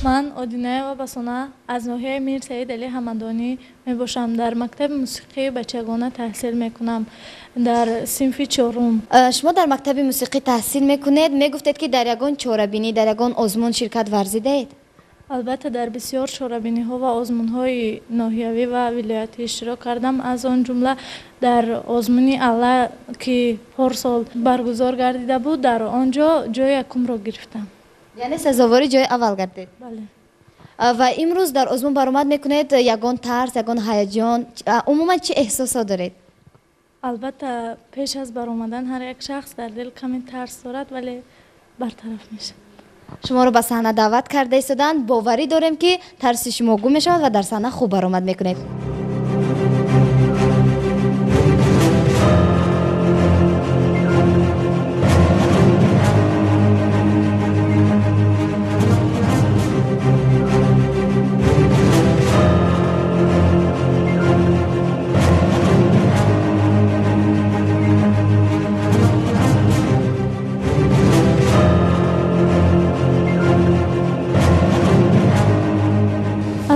Ман Одинаева Басона аз ноҳияи Мир Саид Али Ҳамадонӣ мебошам. Дар мактаби мусиқии бачагона таҳсил мекунам дар синфи чорум. Шумо дар мактаби мусиқӣ таҳсил мекунед. Мегуфтед, ки дар ягон чорабинӣ, дар ягон озмун ширкат варзидаед? Албатта, дар бисёр чорабиниҳо ва озмунҳои ноҳиявӣ ва вилоятӣ иштирок кардам, аз он ҷумла дар озмуни Алла, ки порсол баргузор гардида буд, дар он ҷо ҷои якумро гирифтам. Яъне сазовори ҷои аввал гардед? Бале. Ва имрӯз дар озмун баромад мекунед, ягон тарс, ягон ҳаяҷон, умуман чӣ эҳсосот доред? Албатта, пеш аз баромадан ҳар як шахс дар дил каме тарс дорад, вале бартараф мешавад. Шуморо ба саҳна даъват карда истоданд. Боварӣ дорем, ки тарси шумо гум мешавад ва дар саҳна хуб баромад мекунед.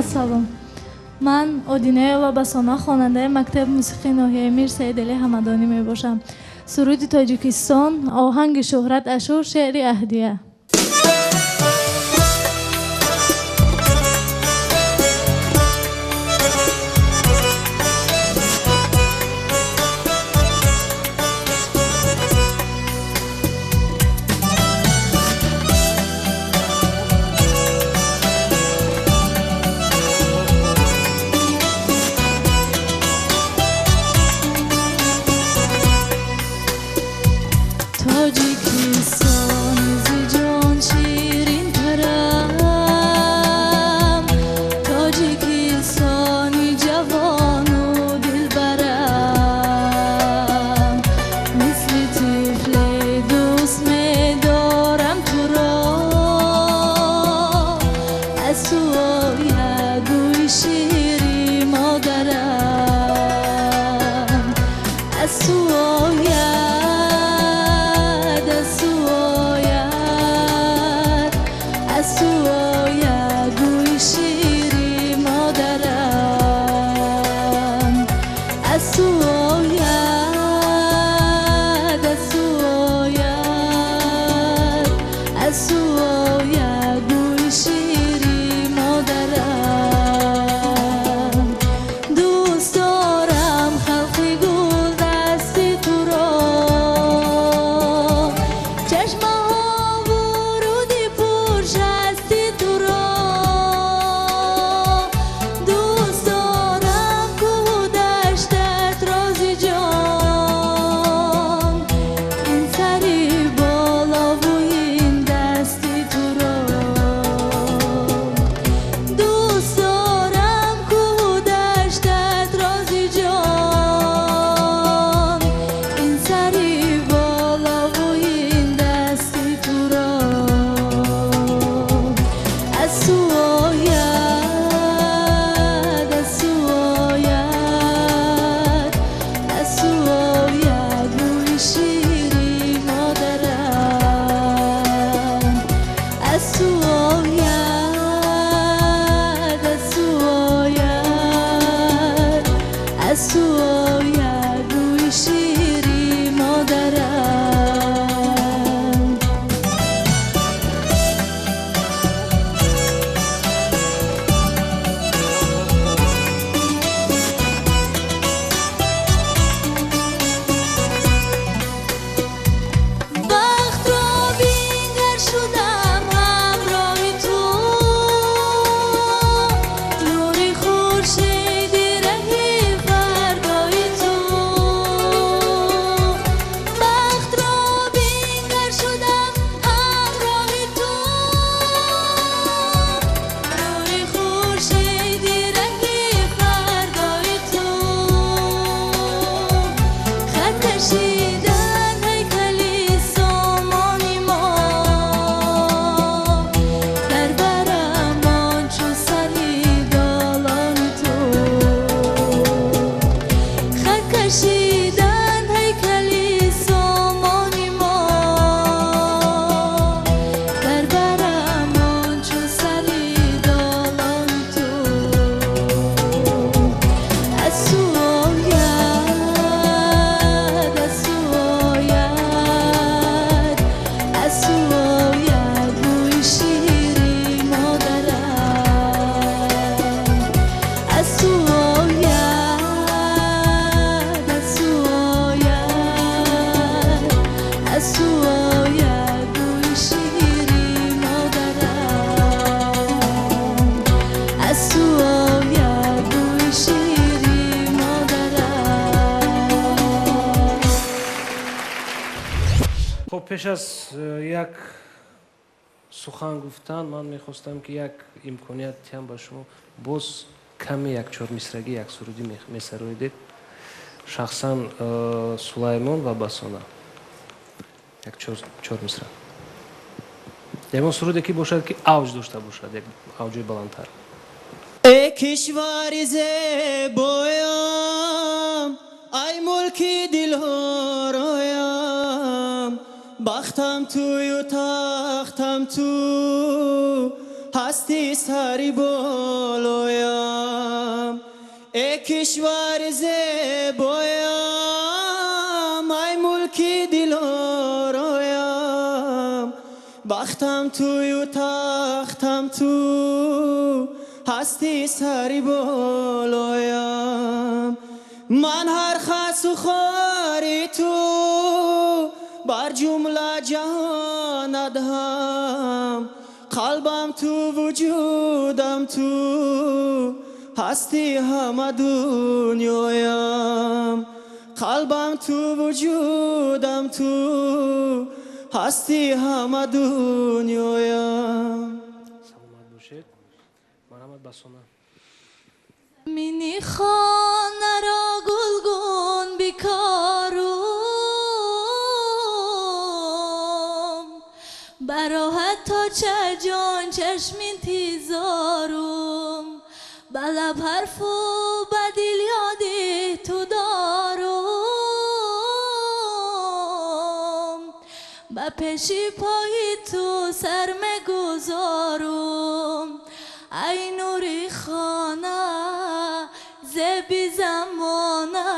Ассалом, ман Одинаева Басона, хонандаи мактаби мусиқии ноҳияи Мир Саид Али Ҳамадонӣ мебошам. Суруди Тоҷикистон, оҳанги Шӯҳрат Ашур, шеъри Аҳдия. Тоҷикистон зи ҷон ширинтарам, Тоҷикистони ҷавону дилбарам, мисли тифле дӯст медорам туро, аз ту ояд бӯи шири модарам, аз ту ояд, аз ту ояд, аз ту ояд бӯи шири модарам, аз ту ояд, аз ту ояд, аз ту ояд бӯи шири модарам. Дӯст дорам халқи гулдасти туро, чашмаҳо вуруди пуршасти туро, дӯст дорам кӯҳу даштат рози ҷон, ин сари болову ин дасти туро, дӯст дорам кӯҳу даштат рози ҷон, ин сари болову ин дасти туро, аз ту ояд, аз ту ояд, аз ту ояд бӯи шири модарам, аз ту ояд, аз ту ояд, аз ту ояд бӯи шири модарам. Бахтро бингар шудам ҳамроҳи Пеш аз як сухан гуфтан ман мехостам, ки як имконият диҳам ба шумо, боз каме як чормисрагӣ, як сурудӣ месароидед. Шахсан Сулаймон ва Басона, як чор мисра, ягон суруде ки бошад, ки авҷ дошта бошад, як авҷои баландтар. Э кишвари зебоям, ай мулки дилҳороям, бахтам тую, тахтам ту, ҳасти сари болоям. Э кишвари зебоям, ай мулки дилороям, бахтам тую, тахтам ту, ҳасти сари болоям. Ман ҳар хасу хори ту бар ҷумла ҷаҳон адҳам, қалбам ту, вуҷудам ту, ҳасти ҳама дунёям. Қалбам ту, вуҷудам ту, ҳасти ҳама дунёям. Саломат бошед. Марҳамат, Басона. Мини хонаро гулгун бикорум, бароҳат то ча ҷон чашм интизорум, ба лаб ҳарфу ба дил ёди ту дорум, ба пеши пои ту сар мегузорум. Ай нури хона, зеби замона,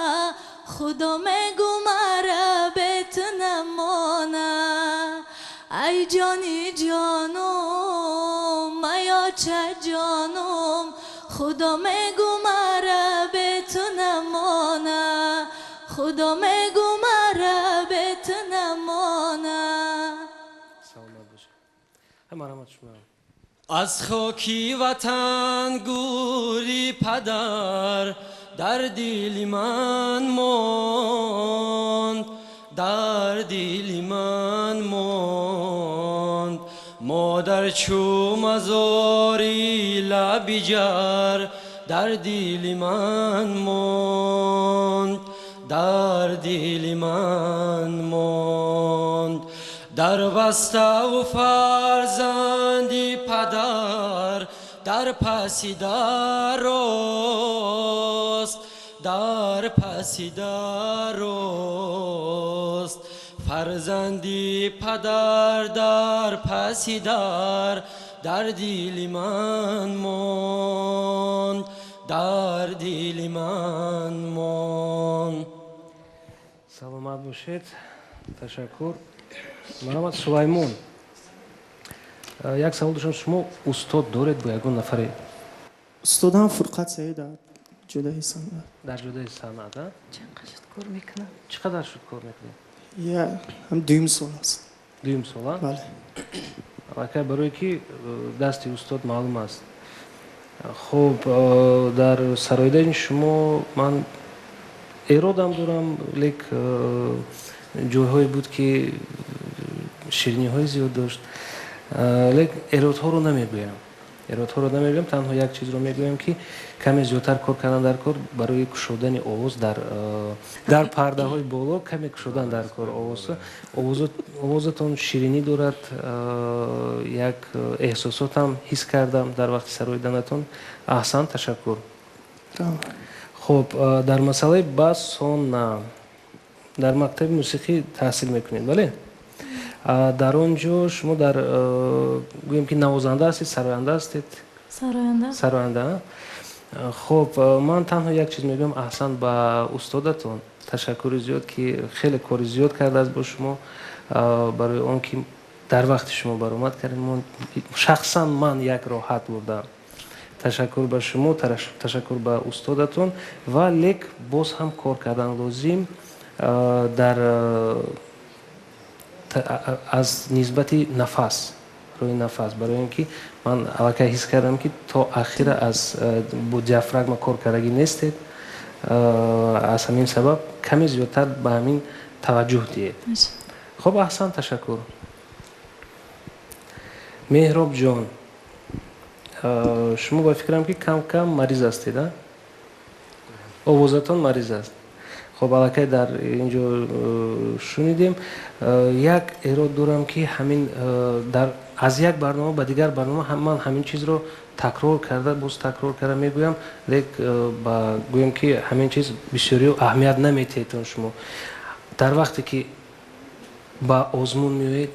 худо мегу мара бе ту намона. Ай ҷони ҷонум, маёча ҷонум, худо мегу мара бе ту намона, худо мегу мара бе ту намона. Саломат бошед. Марҳамат, шумо. Аз хоки ватан гури падар дар дили ман монд, дар дили ман монд. Модар чу мазори лаби ҷар дар дили ман монд, дар дили ман монд. Дар баставу фарзанди падар дар паси дарост, дар паси дарост. Фарзанди падар дар паси дар дар дили ман монд, дар дили ман монд. Саломат бошед, ташаккур. Марҳамат, Сулаймон. Як савол доштам: шумо устод доред бо ягон нафаре? Устодам Фурқат Саид дар ҷодаи санъат. Дар ҷодаи санъат, а? Чанд қадр шуд кор мекунам? Чӣ қадар шуд кор мекунед? Я ҳам дуюм сол аст. Дуюм сол, а? Бале. Аллакай барое ки дасти устод маълум аст. Хуб, дар сароидани шумо ман эродам дорам, лек ҷойҳое буд, ки шириниҳои зиёд дошт, лек эродҳоро намегӯям, эродҳоро намегӯям. Танҳо як чизро мегӯям, ки каме зиёдтар кор кардан дар кор барои кушодани овоз дар пардаҳои боло, каме кушодан дар кор овоз. Овозатон ширинӣ дорад, як эҳсосотам ҳис кардам дар вақти сароиданатон. Аҳсан, ташаккур. Хуб, дар масъалаи Басона, дар мактаби мусиқӣ таҳсил мекунед, бале? Дар он ҷо шумо дар гӯем ки навозанда ҳастед, сароянда ҳастед? Сароянда. Сароянда. Хуб, ман танҳо як чиз мегӯям: аҳсан ба устодатон, ташаккури зиёд, ки хеле кори зиёд кардааст бо шумо, барои он ки дар вақти шумо баромад кардем, шахсан ман як роҳат бурдам. Ташаккур ба шумо, ташаккур ба устодатон. Ва лек боз ҳам кор кардан лозим дар аз нисбати нафас, рӯи нафас, барои он ки ман аллакай ҳис кардам, ки то ахира аз бо диафрагма кор кардагӣ нестед. Аз ҳамин сабаб каме зиёдтар ба ҳамин таваҷҷӯҳ диҳед. Хуб, аҳсан, ташаккур. Меҳробҷон, шумо ба фикрам ки кам-кам мариз ҳастед, а? Овозатон мариз аст. Хуб, аллакай дар ин ҷо шунидем. Як эрод дорам ки ҳамин дар аз як барнома ба дигар барнома ман ҳамин чизро такрор карда, боз такрор карда мегӯям, лек ба гӯям ки ҳамин чиз бисёриё аҳамият наметиҳедтон шумо. Дар вақте ки ба озмун меоед,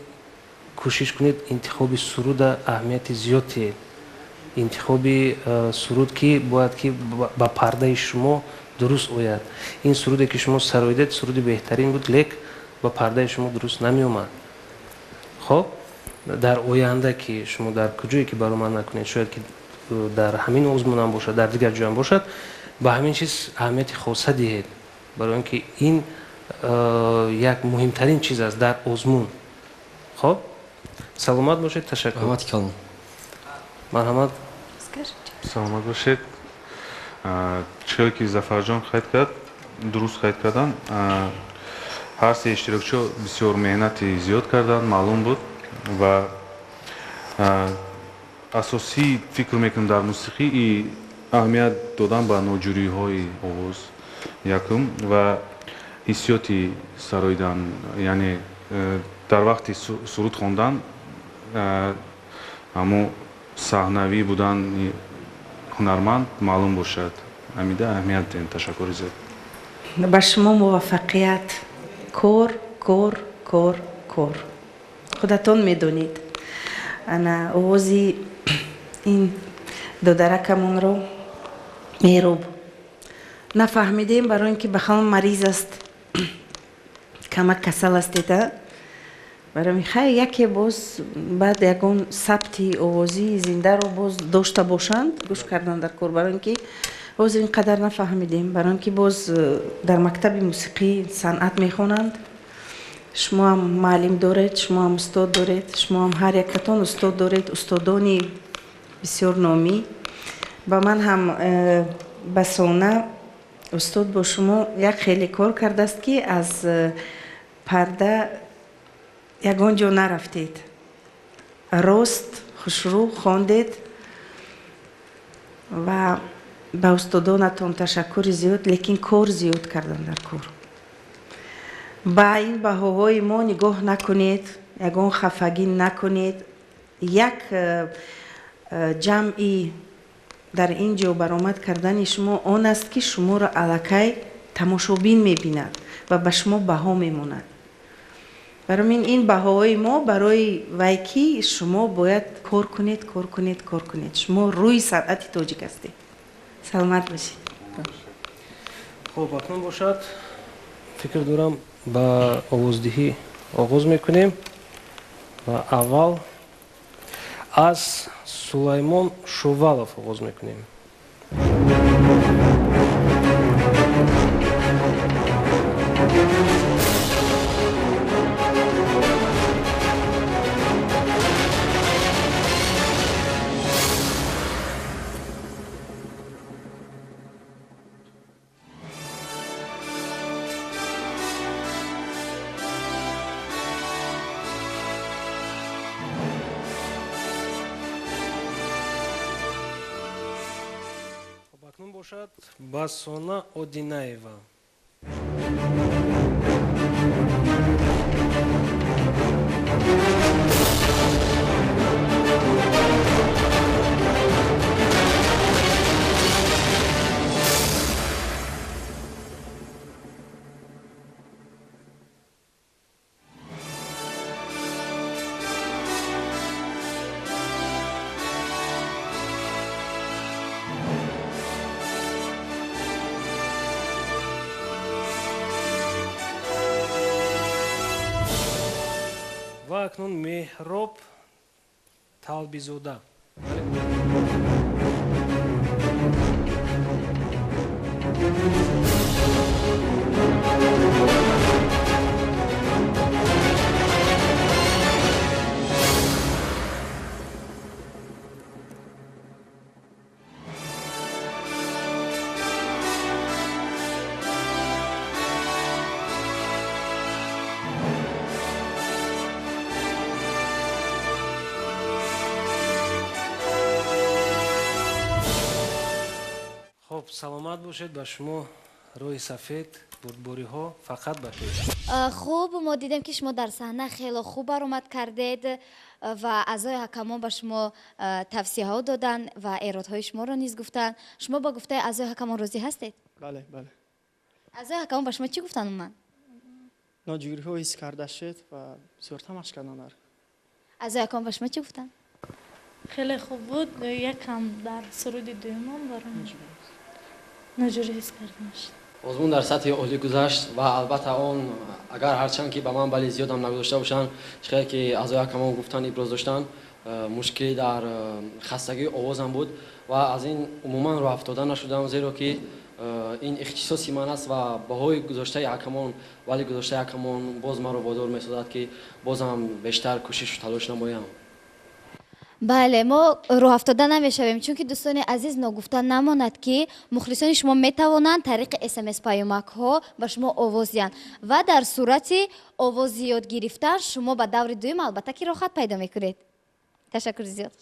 кӯшиш кунед интихоби суруда аҳамияти зиёд диҳед. Интихоби суруд ки бояд ки ба пардаи шумо дуруст ояд. Ин суруде ки шумо сароидед, суруди беҳтарин буд, лек ба пардаи шумо дуруст намеомад. Хоб, дар оянда ки шумо дар куҷое ки баромад накунед, шояд ки дар ҳамин озмунам бошад, дар дигар ҷоям бошад, ба ҳамин чиз аҳамияти хоса диҳед, барои он ки ин як муҳимтарин чиз аст дар озмун. Хоб, саломат бошед, ташаккур. Раҳмати калон. Марҳамат. Саломат бошед. Чизе ки Зафарҷон қайд кард, дуруст қайд кардан. Ҳар се иштирокчиҳо бисёр меҳнати зиёд карданд, маълум буд ва асосӣ фикр мекунам дар мусиқӣ и аҳамият додан ба ноҷӯриҳои овоз якум ва ҳиссиёти сароидан, яъне дар вақти суруд хондан ҳамо саҳнавӣ будани ҳунарманд маълум бошад. Ҳамида аҳамият диҳем. Ташаккури зиёд. Ба шумо муваффақият. Кор, кор, кор, кор. Худатон медонед. Ана овози ин додаракамонро Меҳроб нафаҳмидем, барои ин ки ба ҳама мариз аст, камак касал ҳастед, а? Барои хай яке боз баъд ягон сабти овозии зиндаро боз дошта бошанд, гӯш кардан дар кор, барои ин ки ҳозир ин қадар нафаҳмидем, барои ин ки боз дар мактаби мусиқӣ санъат мехонанд. Шумо ҳам муаллим доред, шумо ҳам устод доред, шумо ҳам ҳар яктатон устод доред, устодони бисёр номӣ. Ба ман ҳам басона устод бо шумо як хеле кор кардааст ки аз парда ягон ҷо нарафтед, рост хушрӯ хондед ва ба устодонатон ташаккури зиёд, лекин кор зиёд кардан дар кор. Ба ин баҳоҳои мо нигоҳ накунед, ягон хафагӣ накунед. Як ҷамъи дар ин ҷо баромад кардани шумо он аст ки шуморо аллакай тамошобин мебинад ва ба шумо баҳо мемонад. Барои ин баҳоҳои мо барои вай ки шумо бояд кор кунед, кор кунед, кор кунед. Шумо рӯи санъати тоҷик ҳастед. Саломат бошед. Хуб, акнун бошад, фикр дорам ба овоздиҳӣ оғоз мекунем ва аввал аз Сулаймон Шувалов оғоз мекунем. Басона Одинаева. Ва акнун Меҳроб Талбизода. Саломат бошед, ба шумо роҳи сафед, бурдбориҳо фақат ба пеш. Хуб, мо дидем, ки шумо дар саҳна хело хуб баромад кардед ва аъзои ҳакамон ба шумо тавсияҳо доданд ва эродҳои шуморо низ гуфтанд. Шумо ба гуфтаи аъзои ҳакамон розӣ ҳастед? Бале, бале. Аъзои ҳакамон ба шумо чӣ гуфтанд умуман? Ноҷӯриҳо ҳис карда шуд ва бисёртар машқ кардан дар. Аъзои ҳакамон ба шумо чӣ гуфтанд? Хеле хуб буд, якам дар суруди дуюмам баром ноҷӯрӣ ҳис карда мешуд. Озмун дар сатҳи олӣ гузашт ва албатта он агар ҳарчанд ки ба ман балли зиёдам нагузошта бошанд, хеле ки аъзои ҳакамон гуфтанд, иброз доштанд, мушкилӣ дар хастагии овозам буд ва аз ин умуман роҳ афтода нашудам, зеро ки ин ихтисоси ман аст ва баҳои гузоштаи ҳакамон, балли гузоштаи ҳакамон боз маро водор месозад, ки бозам бештар кӯшишу талош намоям. Бале, мо рӯҳафтода намешавем, чунки, дӯстони азиз, ногуфта намонад, ки мухлисони шумо метавонанд тариқи СМС паёмакҳо ба шумо овоз диҳанд ва дар сурати овоз зиёд гирифтан шумо ба даври дуюм албатта ки роҳхат пайдо мекунед. Ташаккури зиёд.